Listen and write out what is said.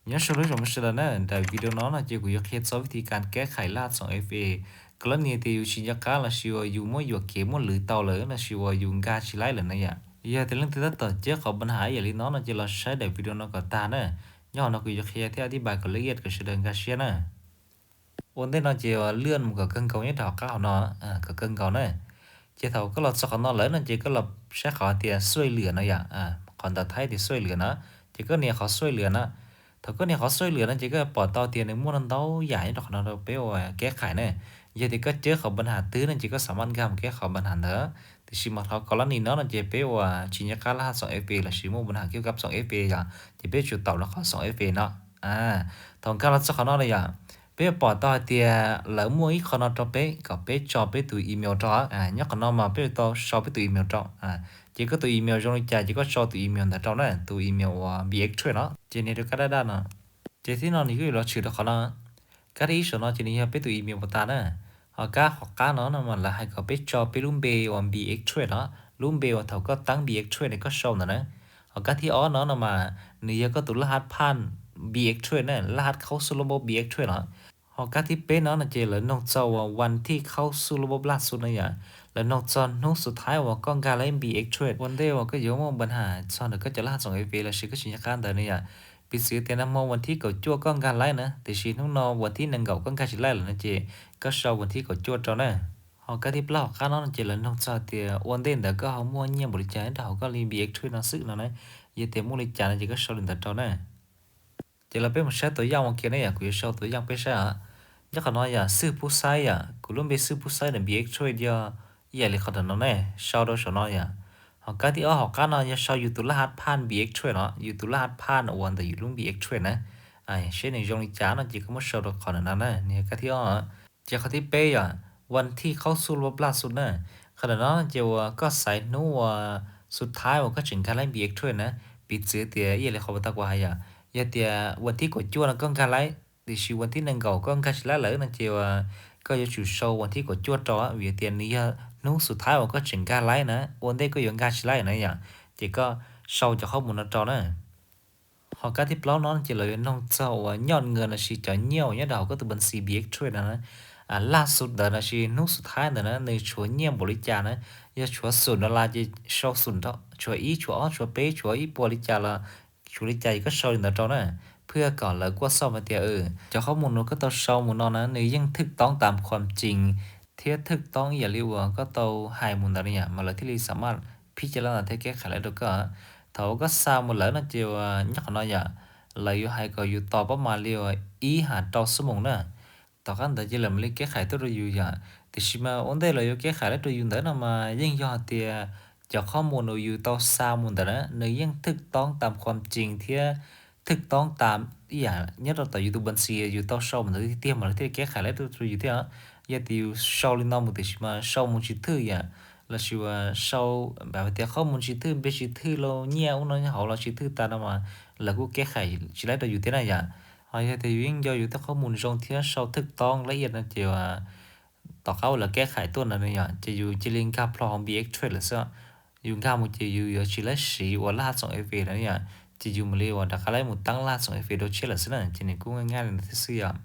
Nyob zoo lub zoo sawv daws na, daim video no no ces kuv yuav qhia txog vib thi kas keb qhais laj xoom F A, koj lab ni tias yus tsis nco qab los sis uas yus muab yuam kev muab lwv tau lawm los sis uas yus nkag tsis laib lawm na yom. Yog tias leej twg tab tom ceb qhov npa nham ib yam li no no ces los saib daim video no kom tag na. Nyob hauv no kuv yuav qhia thiab tib npais kom lawv iab kom sawv daws nkag siab na. Ua ntej no ces lwaj mus kom kawg nkaus nyob rau hauv qab hauv no, kom kawg nkaus na. Ces thaum koj los txog qhov no lawm no ces koj los saib qhov tias xuaj lwam no yom, qhov ntawv Thaib tias xuaj lwam no, ces koj nias qhov xuaj lwam no. Thaum koj nias qhov xuaj lwam no ces koj pom tau tias nws muaj ntau yam nyob rau qhov no rau peb ua keb qhais na. Yog tias koj ceb qhov npa nham twg no ces koj xam maj nkag mus keb qhov npa nham ntawd. Tiam sis mas qhov kos lab ni no no ces peb ua tsis nco qab laj xoom F A los sis muaj npa nham keb kab xoom F A yom, ces peb tsuas taum rau qhov xoom F A no. Thaum nkag los txog qhov no na yom, peb pom tau hais tias lawv muaj ib qho no rau peb kom peb tso peb tus email rau. Nyob qhov no mas peb yuav tau sau peb tus email rau. Ces koj tus email zoo li cas ces koj sau tus email ntawd rau na, tus email uas B X Trade no, ces nias rau kab daj daj no. Ces thib no nws kuj yuav los tshwm rau qhov no. Kab thib ib saum no ces nws yog peb tus email puas tas na. Ho kab hauv qab no no mas lawv hais kom peb tso peb lub npe uas B X Trade no, lub npe uas thaum koj tab B X Trade koj sau ntawd na. Ho kab thib ob no no mas nws yog koj tus laj hab phaj B X Trade na, laj hab khaub xuj laj npaum B X Trade no. Ho kab thib peb no no ces lawv noog txog uas vas thij khaub xuj laj npaum laj xu na yom, lawv noog txog hnub xu thaib uas koj nkag laib B X Trade ua ntej uas koj yuav muaj npa nham txog ntawm koj cov laj xoom F A los sis koj tsis nco qab ntawd na yom. Piv txwv tias nag hmo vas thij kaum cuaj koj nkag laib na, tiam sis hnub no vas thij nees nkaum koj nkag tsis laib lawm no ces koj sau vas thij kaum cuaj rau na. Ho kab thib plaub hauv qab no no ces lawv noog txog tias ua ntej ntawd koj ho muaj nyiaj npaum li cas nyob rau hauv koj li B X Trade no xwb no na. Yog tias muaj li cas no ces koj sau li ntawd rau na. Ces los peb mus saib tua yaj ua ke na yom, kuv yuav sau tua yaj peb saib os. Nyob qhov no yom, xwb pub xaiv yom, kuv lub npe xwb pub xaiv ntawm B X Trade yog ib yam li qhov ntawm no ne, sau rau saum no yom. Ho kab thib ob hauv qab no yog sau yus tus laj hab phaj B X Trade no, yus tus laj hab phaj uas ntawm yus lub B X Trade na. Seb nws zoo li cas no ces koj muab sau rau qhov ntawm no na, nws yog kab thib ob. Ces qhov thib peb yom, vas thij khaub xuj laj npaum laj xu na. Qhov ntawm no ces uas koj xaiv hnub uas xu thaib uas koj tseem nkag laib B X Trade na. Piv txwv tias ib yam li qhov uas tau kuv hais yom, yog tias vas thij kaum cuaj no koj nkag laib, tiam sis vas thij nees nkaum koj nkag tsis laib lawm no ces uas koj yuav tsum sau vas thij kaum cuaj rau, vim tias nws yog hnub xu thaib uas koj tseem nkag laib na, ua ntej koj yuav nkag tsis laib na yom, ces koj sau cov qhob mus no rau na. Ho kab thib plaub no ces lawv yuav noog txog uas nyoj nkaws los sis cov nyiaj uas nyob rau hauv koj tus npa xis B X Trade no na. Laj xu ntawd los sis hnub xu thaib ntawd na nws tshuav nyiaj npaum li cas na. Yog tshuav xum dollar ces sau xum rau, tshuav ib, tshuav ob, tshuav peb, tshuav ib puas li cas los tshuav li cas ces koj sau li ntawd rau na. Phwj kom lawv kuaj xauj hais tias cov qhob mus uas koj tau sau mus no na nws yeej thwj toob tas khuam cees thiab thwj toob ib yam li uas koj tau hais mus ntawd li yom, mas lawv thiaj li xam maj phij caj laj ntawd thiab keb qhais laib rau koj. Thaum uas koj xa mus lawm no ces uas nyob qhov no yom, lawv yuav hais kom yus tos pab mas li uas ib hais rau xuab moos na. Tom qab ntawd ces lawv mam li keb qhais tuaj rau yus yom. Tiam sis mas ua ntej lawv yuav keb qhais laib rau yus ntawd no mas yeej yog hais tias cov qhob mus uas yus tau xa mus ntawd na nws yeej thwj toob tas khuam cees thiab thwj toob tas ib yam nyob rau tom yus tus npa xis yus tau sau mus ntawd tiag tiag mas lawv thiaj li keb qhais laib rau yus thiab. Yog tias yus sau li no mus tiam sis mas sau mus tsis thwj yom, los sis uas sau hais tias qhob mus tsis thwj, npe tsis thwj, los nyiaj ub no nyob hauv los tsis thwj tas no mas lawv kuj keb qhais tsis laib rau yus thiab na yom. Ho yog tias yus yeej nco yus tej qhob mus zoo thiab sau thwj toob laj iab no ces tom qab uas lawv keb qhais tuaj ntawd yom ces yus cia li nkag plho hauv B X Trade lawm xwb. Yus nkag mus ces yus yuav tsis laib siv uas laj hab xoom F A lawm yom, ces yus mam li uas rov qab laib mus tab laj hab xoom F A rau tshiab lawm xwb na, ces nws kuj nyaj li ntawd thiab xwb yom.